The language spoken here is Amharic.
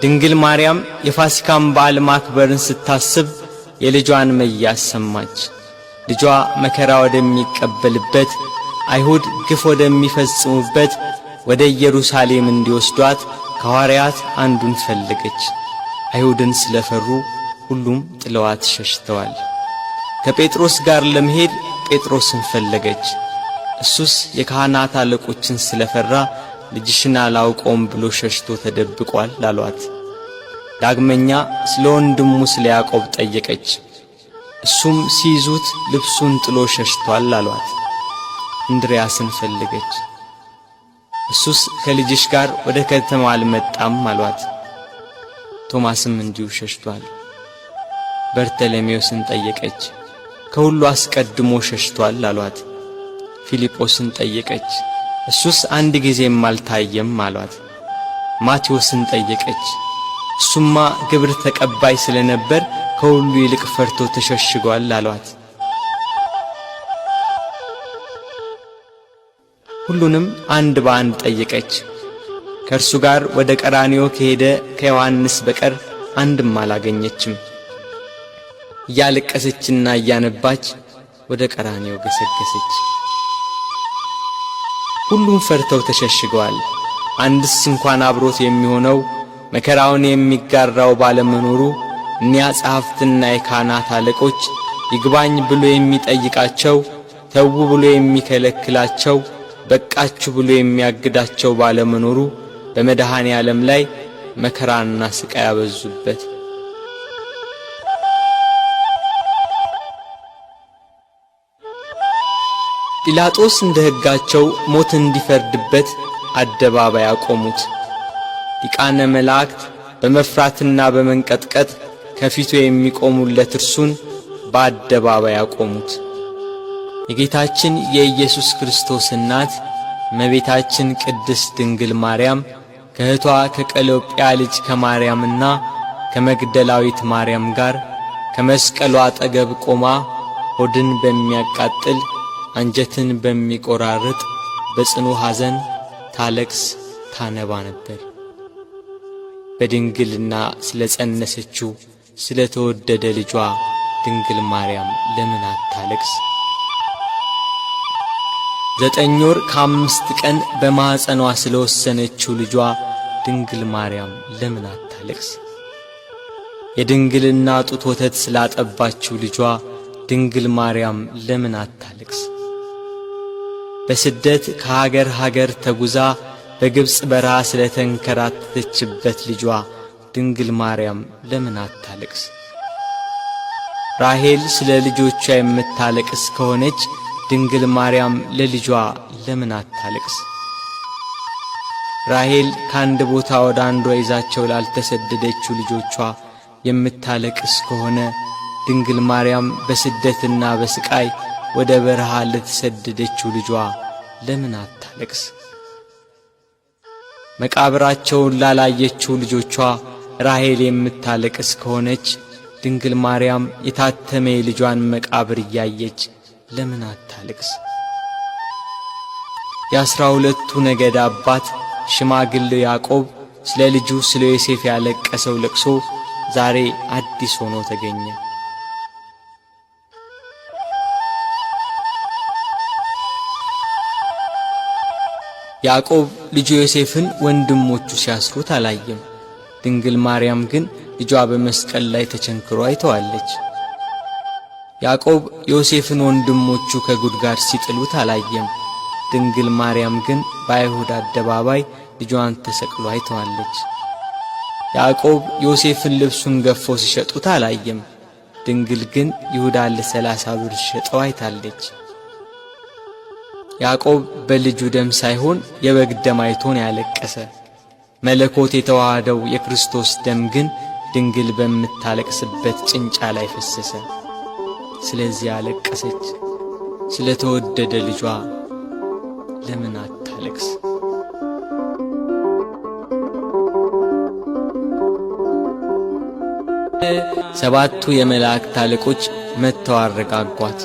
ድንግል ማርያም የፋሲካን በዓል ማክበርን ስታስብ የልጇን መያዝ ሰማች። ልጇ መከራ ወደሚቀበልበት፣ አይሁድ ግፍ ወደሚፈጽሙበት ወደ ኢየሩሳሌም እንዲወስዷት ከሐዋርያት አንዱን ፈለገች። አይሁድን ስለፈሩ ሁሉም ጥለዋት ሸሽተዋል። ከጴጥሮስ ጋር ለመሄድ ጴጥሮስን ፈለገች። እሱስ የካህናት አለቆችን ስለፈራ ልጅሽን አላውቀውም ብሎ ሸሽቶ ተደብቋል አሏት። ዳግመኛ ስለ ወንድሙ ስለ ያዕቆብ ጠየቀች። እሱም ሲይዙት ልብሱን ጥሎ ሸሽቷል አሏት። እንድርያስን ፈለገች። እሱስ ከልጅሽ ጋር ወደ ከተማ አልመጣም አሏት። ቶማስም እንዲሁ ሸሽቷል። በርተሎሜዎስን ጠየቀች። ከሁሉ አስቀድሞ ሸሽቷል አሏት። ፊልጶስን ጠየቀች። እሱስ አንድ ጊዜም አልታየም አሏት። ማቴዎስን ጠየቀች። እሱማ ግብር ተቀባይ ስለነበር ከሁሉ ይልቅ ፈርቶ ተሸሽጓል አሏት። ሁሉንም አንድ በአንድ ጠየቀች። ከእርሱ ጋር ወደ ቀራንዮ ከሄደ ከዮሐንስ በቀር አንድም አላገኘችም። እያለቀሰችና እያነባች ወደ ቀራንዮ ገሰገሰች። ሁሉም ፈርተው ተሸሽገዋል። አንድስ እንኳን አብሮት የሚሆነው መከራውን የሚጋራው ባለመኖሩ እኒያ ጸሐፍትና የካህናት አለቆች ይግባኝ ብሎ የሚጠይቃቸው፣ ተዉ ብሎ የሚከለክላቸው፣ በቃችሁ ብሎ የሚያግዳቸው ባለመኖሩ በመድኃኔ ዓለም ላይ መከራና ስቃይ ያበዙበት። ጲላጦስ እንደ ሕጋቸው ሞት እንዲፈርድበት አደባባይ አቆሙት። ሊቃነ መላእክት በመፍራትና በመንቀጥቀጥ ከፊቱ የሚቆሙለት እርሱን በአደባባይ አቆሙት። የጌታችን የኢየሱስ ክርስቶስ እናት እመቤታችን ቅድስት ድንግል ማርያም ከእህቷ ከቀሎጵያ ልጅ ከማርያምና ከመግደላዊት ማርያም ጋር ከመስቀሉ አጠገብ ቆማ ሆድን በሚያቃጥል አንጀትን በሚቆራርጥ በጽኑ ሐዘን ታለቅስ ታነባ ነበር። በድንግልና ስለ ጸነሰችው ስለ ተወደደ ልጇ ድንግል ማርያም ለምን አታለቅስ? 9 ወር ከ5 ቀን በማኅፀኗ ስለወሰነችው ልጇ ድንግል ማርያም ለምን አታለቅስ? የድንግልና ጡት ወተት ስላጠባችው ልጇ ድንግል ማርያም ለምን አታለቅስ? በስደት ከሀገር ሀገር ተጉዛ በግብፅ በረሃ ስለተንከራተተችበት ልጇ ድንግል ማርያም ለምን አታለቅስ? ራሔል ስለ ልጆቿ የምታለቅስ ከሆነች ድንግል ማርያም ለልጇ ለምን አታለቅስ? ራሔል ከአንድ ቦታ ወደ አንዷ ይዛቸው ላልተሰደደችው ልጆቿ የምታለቅስ ከሆነ ድንግል ማርያም በስደትና በስቃይ ወደ በረሃ ለተሰደደችው ልጇ ለምን አታለቅስ? መቃብራቸውን ላላየችው ልጆቿ ራሔል የምታለቅስ ከሆነች ድንግል ማርያም የታተመ የልጇን መቃብር እያየች ለምን አታለቅስ? የ12ቱ ነገድ አባት ሽማግሌው ያዕቆብ ስለ ልጁ ስለ ዮሴፍ ያለቀሰው ለቅሶ ዛሬ አዲስ ሆኖ ተገኘ። ያዕቆብ ልጁ ዮሴፍን ወንድሞቹ ሲያስሩት አላየም። ድንግል ማርያም ግን ልጇ በመስቀል ላይ ተቸንክሮ አይተዋለች። ያዕቆብ ዮሴፍን ወንድሞቹ ከጉድጓድ ሲጥሉት አላየም። ድንግል ማርያም ግን በአይሁድ አደባባይ ልጇን ተሰቅሎ አይተዋለች። ያዕቆብ ዮሴፍን ልብሱን ገፎ ሲሸጡት አላየም። ድንግል ግን ይሁዳን ለ30 ብር ሲሸጠው አይታለች። ያዕቆብ በልጁ ደም ሳይሆን የበግ ደም አይቶ ነው ያለቀሰ። መለኮት የተዋሃደው የክርስቶስ ደም ግን ድንግል በምታለቅስበት ጭንጫ ላይ ፈሰሰ። ስለዚህ አለቀሰች። ስለተወደደ ልጇ ለምን አታለቅስ? 7ቱ የመላእክት አለቆች መጥተው አረጋጓት።